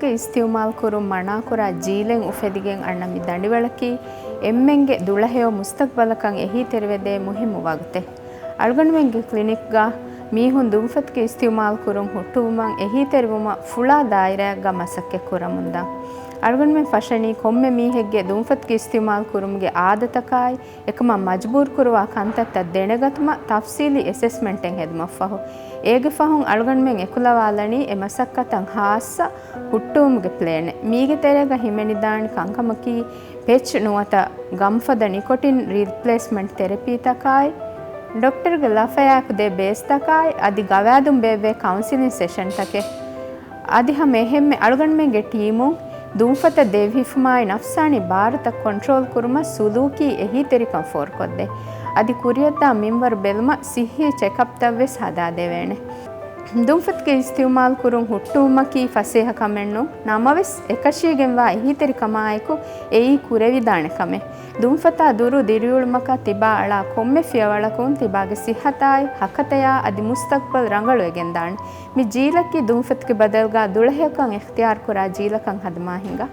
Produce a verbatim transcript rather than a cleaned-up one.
ގެ އިސްތިއުމާލު ކުރުން މަނާކުރާ ޖީލެއް އުފެދިގެން އަންނަ މި ދަނޑިވަޅަކީ އެންމެންގެ ދުޅަހެޔޮ މުސްތަގްބަލަކަށް އެހީތެރިވެދޭ މުހިއްމު ވަގުތެއް. އަޅުގަނޑުމެންގެ ކްލިނިކްގަ މީހުން ދުންފަތުގެ އިސްތިއުމާލު ކުރުން ހުއްޓުވުމަށް އެހީތެރިވުމަށް ފުޅާ ދާއިރާއެއްގަ މަސައްކަތް ކުރަމުންދާ. އަޅުގަނޑުމެން ފަށަނީ ކޮންމެ މީހެއްގެ ދުންފަތުގެ އިސްތިއުމާލު ކުރުމުގެ އާދަތަކާއި، އެކަމަށް މަޖުބޫރު ކުރުވާ ކަންތައްތައް ދެނެގަތުމަށް ތަފްސީލީ އެސެސްމަންޓެއް ހެދުމަށްފަހު، އޭގެ ފަހުން އަޅުގަނޑުމެން އެކުލަވާލަނީ އެ މަސައްކަތަށް ހާއްސަ ހުއްޓުވުމުގެ ޕްލޭނެއް. މީގެ ތެރޭގަ ހިމެނިދާނެ ކަންކަމަކީ، ޕެޗް ނުވަތަ ގަންފަދަ ނިކޮޓިން ރީޕްލޭސްމަންޓް ތެރަޕީތަކާއި، ޑޮކްޓަރުގެ ލަފަޔާއެކު ދޭ ބޭސްތަކާއި، އަދި ގަވާއިދުން ބޭއްވޭ ކައުންސިލިން ސެޝަންތަކެއް. އަދި ހަމަ އެހެންމެ އަޅުގަނޑުމެންގެ ޓީމުން ދުންފަތަށް ދެވި ހިފުމާއި ނަފްސާނީ ބާރުތައް ކޮންޓްރޯލް ކުރުމަށް ސުލޫކީ އެހީތެރިކަން ފޯރުކޮށްދޭ. އަދި ކުރިއަށްދާ މިންވަރު ބެލުމަށް ސިއްހީ ޗެކަޕްތައްވެސް ހަދާދެވޭނެ. ދުންފަތުގެ އިސްތިއުމާލު ކުރުން ހުއްޓުވުމަކީ ފަސޭހަ ކަމެއް ނޫން. ނަމަވެސް، އެކަށީގެންވާ އެހީތެރިކަމާއެކު އެއީ ކުރެވިދާނެ ކަމެއް. ދުންފަތާ ދުރު ދިރިއުޅުމަކަށް ތިބާ އަޅާ ކޮންމެ ފިޔަވަޅަކުން ތިބާގެ ސިއްހަތާއި، ހަކަތަޔާ އަދި މުސްތަގްބަލް ރަނގަޅުވެގެންދާނެ. މި ޖީލަކީ ދުންފަތުގެ ބަދަލުގަ ދުޅަހެޔޮކަން އިޚްތިޔާރުކުރާ ޖީލަކަށް ހަދަމާ ހިނގާ.